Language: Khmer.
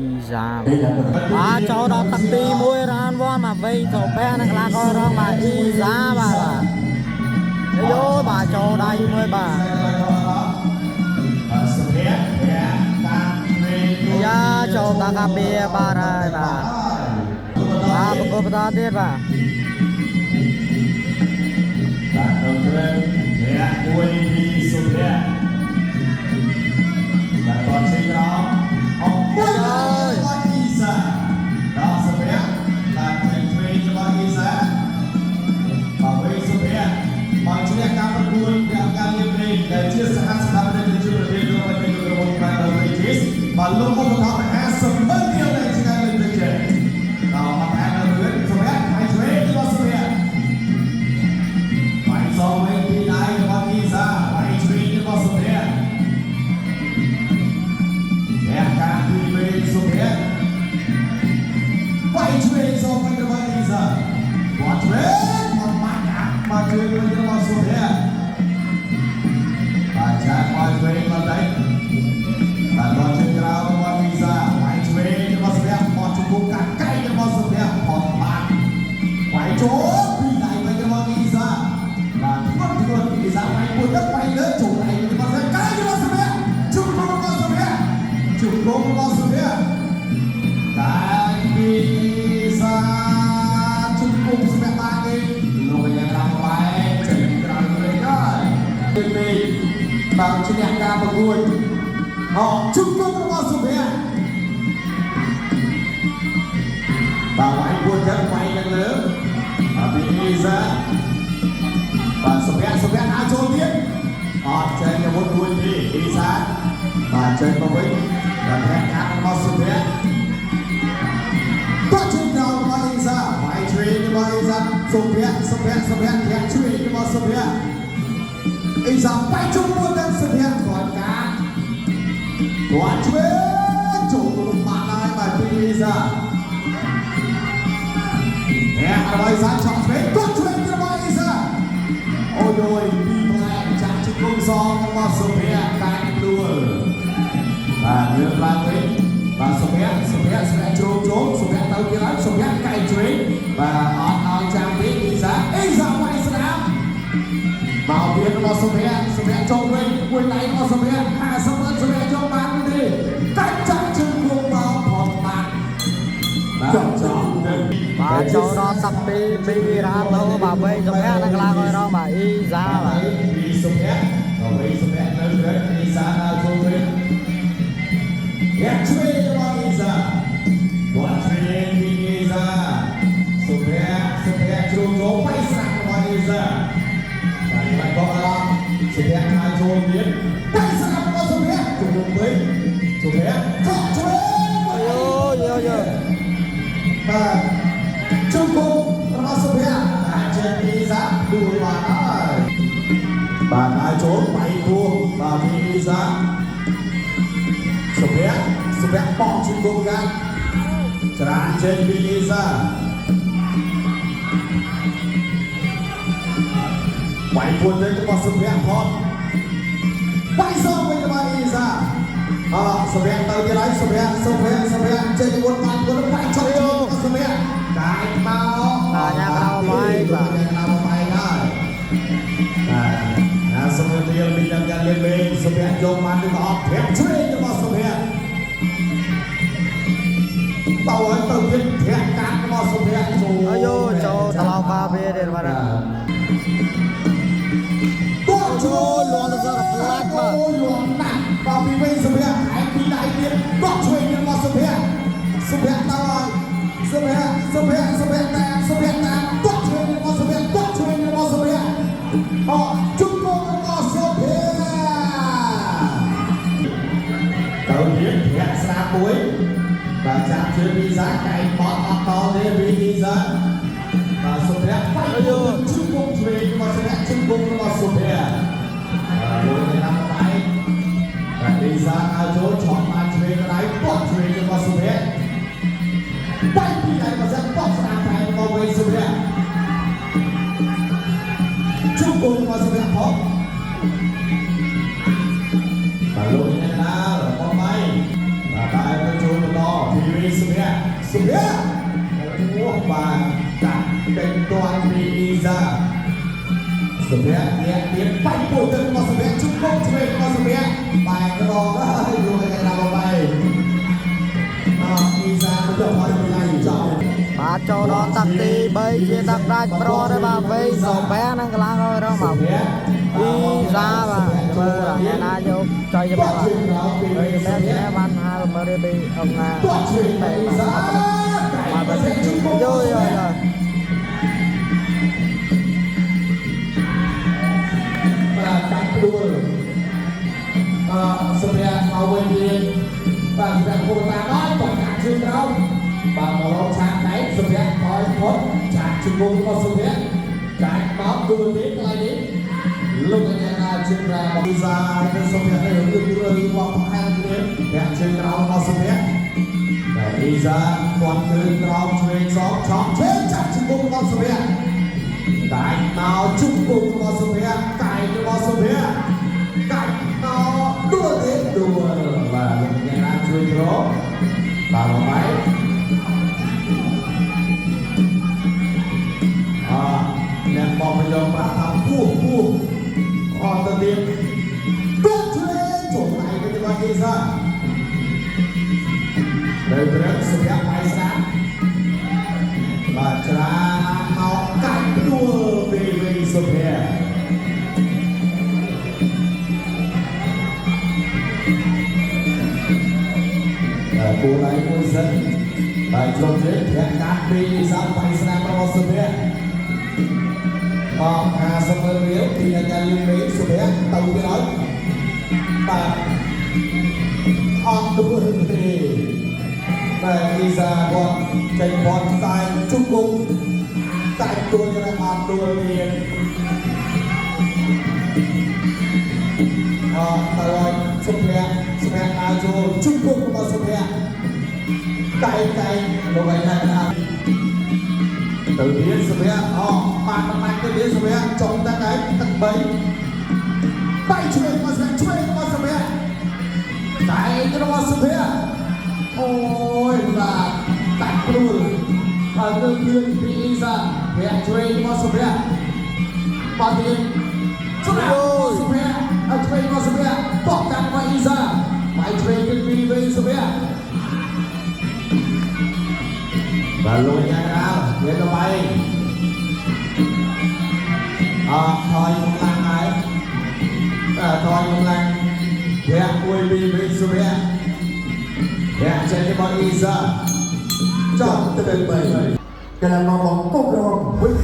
អ៊ីសាបាទចូលដល់ទឹកទី1 round 1មកវិញសុភ័ក្រនិងកីឡាកររងបាទអ៊ីសាបាទបាទយោបាទចូលដៃមួយបាទ សុភ័ក្រភ័ក្រតាមវេ យ៉ាចូលតាកាពីបាទហើយបាទបាទប្រកបបន្តទៀតបាទ បាទដល់ត្រឹមភ័ក្រមួយពីសុភ័ក្របាទតជើងក្រោមអបមួយរបស់អ៊ីសាដល់សុភ័ក្របាទចេញឆ្វេងរបស់អ៊ីសាបាទវិញសុភ័ក្របានឈ្នះការប្រកួតទាំងការលេងលេងដែលជាសហស្ថាបនិកជាប្រធានក្រុមប្រយុទ្ធរបស់បានដល់វិញជីសបាទលោកឧបត្ថម្ភ50ម៉ឺនរៀលដែលជាការលេងលេងដល់មកថែមដល់វិញសុភ័ក្រហើយឆ្វេងរបស់សុភ័ក្រ បាយសងវិញពីដៃរបស់អ៊ីសាបាយឆ្វេងរបស់សុភ័ក្រអ្នកការពីវិញសុភ័ក្របាយឆ្វេងសងវិញរបស់អ៊ីសាបាត់ឆ្វេងមកបាត់អាមកជួយវិញរបស់សុភ័ក្របាទចាក់បាយឆ្វេងមកដៃបាទបោះជើងក្រៅរបស់អ៊ីសាបាយឆ្វេងរបស់សុភ័ក្របោះជង្គង់កាត់កែងរបស់សុភ័ក្រផុតបាត់ វាយចូលពីដៃវិញរបស់អ៊ីសាបាទធ្ងន់ធ្ងន់អ៊ីសាវាយមួយទឹកវាយលើចូលដៃរបស់សុភ័ក្រកាយរបស់សុភ័ក្រជុំរបស់សុភ័ក្រជុំរបស់សុភ័ក្រតែពីអ៊ីសាជុំគុំសុភ័ក្របានទេលោកយ៉ាងរំបែកចេញក្រៅវិញហើយទី2បាទឈ្នះការប្រកួតអជុំគុំរបស់សុភ័ក្របាទវាយពួនចឹងវាយខាងលើបាទពីអ៊ីសាបាទសុភ័ក្រសុភ័ក្រអាចចូលទៀតអត់ចេញអាវុធមួយទេអ៊ីសាបាទចេញមកវិញបាទធាក់កាត់របស់សុភ័ក្រតោះជើងក្រោមរបស់អ៊ីសាវាយឆ្វេងរបស់អ៊ីសាសុភ័ក្រសុភ័ក្រសុភ័ក្រធាក់ឆ្វេងរបស់សុភ័ក្រអ៊ីសាបែកជុំមួយទាំងសុភ័ក្រគាត់កាត់គាត់ឆ្វេងចូលទៅបាត់ហើយបាទពីអ៊ីសា អ្នករបស់អ៊ីសាឆក់ឆ្វេងគាត់ឆ្វេងរបស់អ៊ីសាអូយយពីផ្លែចាក់ជង្គង់សងរបស់សុភ័ក្រកាច់ដួលបាទងើបឡើងវិញបាទសុភ័ក្រសុភ័ក្រសុភ័ក្រជ្រុំជ្រុំសុភ័ក្រទៅទៀតហើយសុភ័ក្រកែងឆ្វេងបាទអត់ឲ្យចាំទេអ៊ីសាអ៊ីសាវាយស្ដាំមកទៀតរបស់សុភ័ក្រសុភ័ក្រចូលវិញមួយដៃរបស់សុភ័ក្រ50ម៉ឺនសុភ័ក្រចូលបានទេកាច់ចាក់ជង្គង់មកផុតបាត់បាទចំទៅ បាទចូលដល់ទឹកទី2 round 2បាទវិញសុភ័ក្រនិងកីឡាកររងបាទអ៊ីសាបាទ ពីសុភ័ក្រដល់វិញសុភ័ក្រនៅក្រៅអ៊ីសាដើរចូលវិញយ៉ាឆ្វេងរបស់អ៊ីសាគាត់ឆ្វេងពីអ៊ីសាសុភ័ក្រសុភ័ក្រជ្រុំចូលបៃស្រាក់របស់អ៊ីសាបាទបាយកអារម្មណ៍សុភ័ក្រដើរចូលទៀតបៃស្រាក់របស់សុភ័ក្រជុំវិញសុភ័ក្រចောက်ឆ្វេង យោយោយោ បាទជុំគោរបស់សុភ័ក្រអាចចេញពីសាដួលបានហើយបាទហើយចូលបៃពោះបាទពីសាសុភ័ក្រសុភ័ក្របោះជុំគោកាច្រានចេញពីសាបៃពោះទៅរបស់សុភ័ក្រផងបៃសងវិញរបស់អ៊ីសាអសុភ័ក្រទៅទៀតហើយសុភ័ក្រសុភ័ក្រសុភ័ក្រចេញមុនបានមុនបៃចុចចូលសុភ័ក្រកាយមក បាទញ៉ាំក្រៅបាយបាទ ញ៉ាំក្រៅបាយហើយបាទណាសុភ័ក្ររៀលមានយ៉ាងយ៉ាងលេងលេងសុភ័ក្រយកបានទៅអត់ប្រាក់ឆ្វេងរបស់សុភ័ក្រតើឲ្យទៅទៀតប្រាក់កាត់របស់សុភ័ក្រចូល អាយចូលត្រឡប់កាពីទៀតបាទ តោះចូល លន់ទៅសារផ្លាច់បាទ អូលន់ណាស់បាទពីវិញសុភ័ក្រឯងពីដៃទៀតតោះឆ្វេងរបស់សុភ័ក្រសុភ័ក្រតើឲ្យសុភ័ក្រសុភ័ក្រសុភ័ក្រតាមសុភ័ក្រតាមតោះឆ្វេងរបស់សុភ័ក្រតោះឆ្វេងរបស់សុភ័ក្រអជុំកងរបស់សុភ័ក្រទៅទៀតប្រាក់ស្រាមួយបាទចាប់ជើងវីសាកែងបត់អត់តទេវីសាបាទសុភ័ក្របាយជុំកងឆ្វេងរបស់សុភ័ក្រជុំកងរបស់សុភ័ក្របាទលោកតាមដៃបាទវីសាឲ្យចូលឆក់បានឆ្វេងដៃបត់ឆ្វេងរបស់សុភ័ក្របាយពីដៃរបស់សិនបត់ស្ដាំដៃរបស់វិញសុភ័ក្រជុំកងរបស់សុភ័ក្រផងបាទលោកនេះណារបស់ម៉ៃបាទតែទៅចូលបន្តពី សុភ័ក្រអូបាទកាត់ចេញទាន់ពីអ៊ីសាសុភ័ក្រអ្នកទៀតបាច់ពួយទឹករបស់សុភ័ក្រជុំគុកឆ្វេងរបស់សុភ័ក្របែកក្រងហើយយកឲ្យដល់បែកអអ៊ីសាទៅយកឲ្យពីចោល បាទចូលដល់ទឹកទី3ជាទឹកដាច់ប្រទេបាទវៃសុភ័ក្រនិងកីឡាកររងបាទអ៊ីសាបាទមើលអ្នកណាយកចុយទៅបាទហើយតែអ្នកបាន50រៀលពីអង្គណា ទាត់ឆ្វេង បែ អ៊ីសា បាទបាទយោយោយោ បាទកាត់ព្រួលអសុភ័ក្រមកវិញទៀតបាទសុភ័ក្រគូតាមហើយតកាត់ជើងក្រោមបាទមករកឆាកដៃសុភ័ក្រថយផុតឆាកជង្គង់របស់សុភ័ក្រចាច់មកដួលទៀតកន្លែងនេះលោកអញ្ញាណាជើងក្រោមអ៊ីសានិងសុភ័ក្រនេះរឿងរឿងរបស់បង្ហាញគ្នាអ្នកជើងក្រោមរបស់សុភ័ក្រតែអ៊ីសាគាត់ជើងក្រោមឆ្វេងសងឆក់ឆ្វេងចាប់ជង្គង់របស់សុភ័ក្រ កាច់មកជុំគុំរបស់សុភ័ក្រកាយរបស់សុភ័ក្រកាច់មកដួលទៀតដួលបាទលោកអ្នកណាជួយក្របាទមកបែកអអ្នកបបយកប្រាក់ថាពោះពោះអត់ទៅទៀតដួលឆ្វេងចូលដៃទៅរបស់គេសានៅព្រឹកសុភ័ក្របាយស្ដាប់ បាទច្រាមកកាច់ដួលពីវិញសុភ័ក្របាទគូដៃមួយសិនបាទជ្រុំជើងធាក់កាត់ពីសាប់បៃស្នាមរបស់សុភ័ក្រអ50ម៉ឺនរៀលពីអាចារ្យលីមេសុភ័ក្រទៅទៀតហើយបាទអត់ដួលទេ បាទអ៊ីសាគាត់ចេញបនតែជុំគុំតែទួយរអត់ដួលទៀតអទៅឲ្យសុភ័ក្រសុភ័ក្រដើរចូលជុំគុំរបស់សុភ័ក្រតែតែលោកឯងថាទៅទៀតសុភ័ក្រអបានបាច់ទៅទៀតសុភ័ក្រចុងតែឯងទឹក3បែកឆ្វេងមកសុភ័ក្រឆ្វេងមកសុភ័ក្រតែរបស់សុភ័ក្រ អូយបាទកាច់ព្រួលបាទលើលឿនពីអ៊ីសាវគ្គឆ្វេងមកសុភ័ក្របាទទៀតសុភ័ក្រសុភ័ក្រឲ្យឆ្វេងមកសុភ័ក្របកកាត់មកអ៊ីសាបាយឆ្វេងពីវិញសុភ័ក្របាទលោកញ៉ាំកដាលវាទៅបាយអថយកម្លាំងហើយបាទថយកម្លាំងវគ្គមួយពីវិញសុភ័ក្រ អ្នកចេញរបស់អ៊ីសាចប់ទៅបី កីឡាករបងកុករងវិញ